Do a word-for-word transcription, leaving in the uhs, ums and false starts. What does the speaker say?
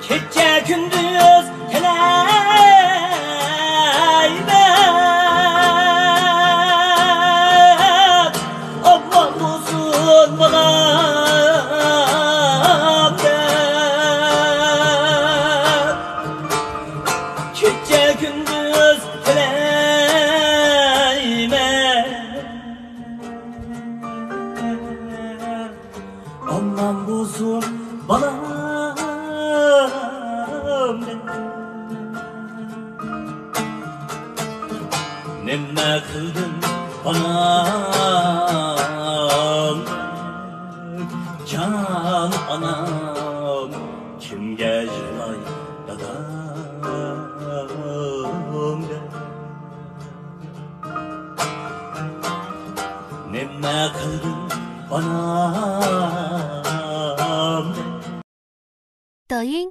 كېچە كۈندۈز تىلەيمەن، ئامان بولسۇن بالام دەپ. كېچە كۈندۈز تىلەيمەن، ئامان بولسۇن بالام دەپ. نېمە قىلدىم ئانام، جان ئانام، كىمگە يىغلاي دادام دەپ. نېمە قىلدىم ئانام دەپ. 抖音